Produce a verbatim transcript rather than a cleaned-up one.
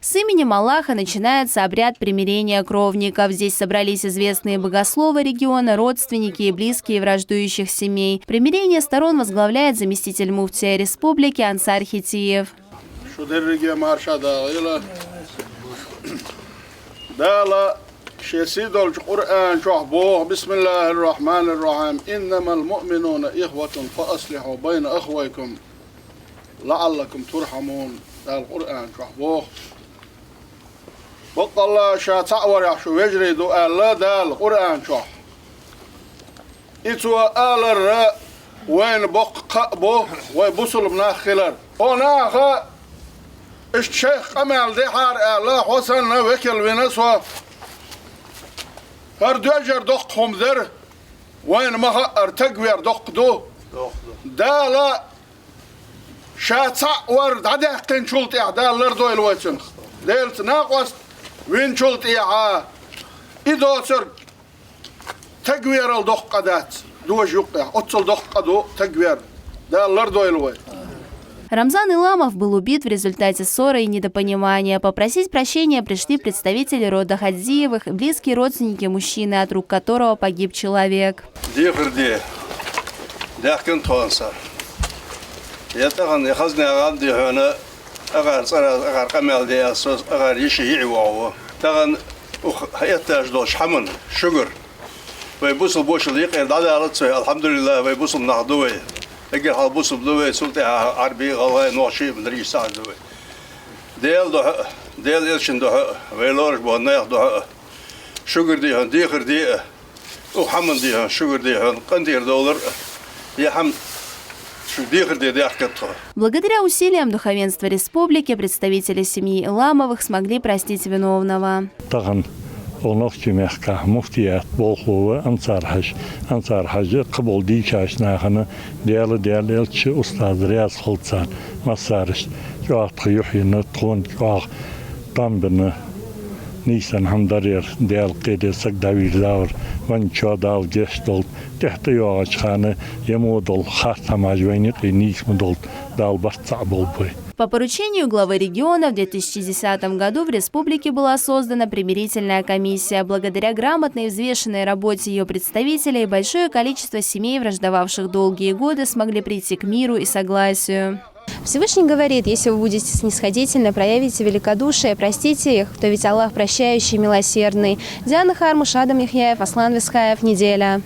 С именем Аллаха начинается обряд примирения кровников. Здесь собрались известные богословы региона, родственники и близкие враждующих семей. Примирение сторон возглавляет заместитель муфтия республики Ансар Хитиев. Шу дерриге марша дагӀийла. Дала шен сийдолчу Къуръан чохь боху: «Бисмиллахир-рахманир-рахим. Иннамал муъминуна ихватун фа аслихьу байна ахвайкум лаӀаллакум турхьамун». Дала Къуръан чохь боху. Баккъалла ша цхьаъ варехь шу вежарий ду аьлла Дала Къуръан чохь. И цо аларра вайна боккха кхаъ бу, вай бусулба нах хилар. Хьо наха иштта шайх къамел дехьара аьлла, хьо санна векал вина со. ХӀара доьжар доккха хӀума дара, вайна ма-хаъара тагвер доккха ду. Дала ша цхьаъ вар дӀадаьккхинчул тӀехь Дала лардойла вай цунах. Делаца накъост винчул тӀехьа и доцург тагверал доккха къа дац, дожа юккъехь, оццул доккха къа ду тагвер. Дала лардойла вай. Рамзан Иламов был убит в результате ссоры и недопонимания. Попросить прощения пришли представители рода Хадзиевых и близкие родственники мужчины, от рук которого погиб человек. Дехар де, даьхкина тхуна сан. Я тахана я хазна гӀам де хьона, агӀар цӀара, агӀар къамел де ас, со агӀар йиша йиъ вогӀу. Тахана ух хьетташ долуш хьаман шугар. Вай бусул бошал йикъера дӀадалац вай, алхьамдулиллах, вай бусул нах ду вай. Эггара хьал бусул ду вай, цул тӀаьхьа Ӏарби, гӀалгӀай, нохчий, мадриш сахьа ду вай. Дела духьа, Дела элчин духьа, вай лоруш боху нехан духьа. Шугар де хьона, дехар де а. Ух хьаман де хьона, шугар де хьона, къантӀера довлар а. Я хьама шу дехар де даьхкина тхо. Благодаря усилиям духовенства республики представители семьи Иламовых смогли простить виновного. Тахана оха нохчийн мехкахь муфтият болхло ву Ансар-Хьаьжа. Ансар-Хьаьжа кхаболу дийчачу нахана Дела, Дела элча, устаз реза хуьлда царна массарашна. ЧӀогӀа тхан юьхь йина, тхуна чӀогӀа там бина. Нийсана хьама дарера, Дела кхеле саг дӀавийрзавар, вайн чо Дала гечдолду, тӀехь тӀейогӀучу хана я мо долу харц хьамаш вайн юкъе нийса ма долду, Дала барт цхьаъ болбой. По поручению главы региона в две тысячи десятом году в республике была создана примирительная комиссия. Благодаря грамотной и взвешенной работе её представителей большое количество семей, враждовавших долгие годы, смогли прийти к миру и согласию. Всевышний говорит: «Если вы будете снисходительны, проявите великодушие, простите их, то ведь Аллах прощающий и милосердный». Диана Хармуш, Адам Яхьяев, Аслан Висхаев, «Неделя».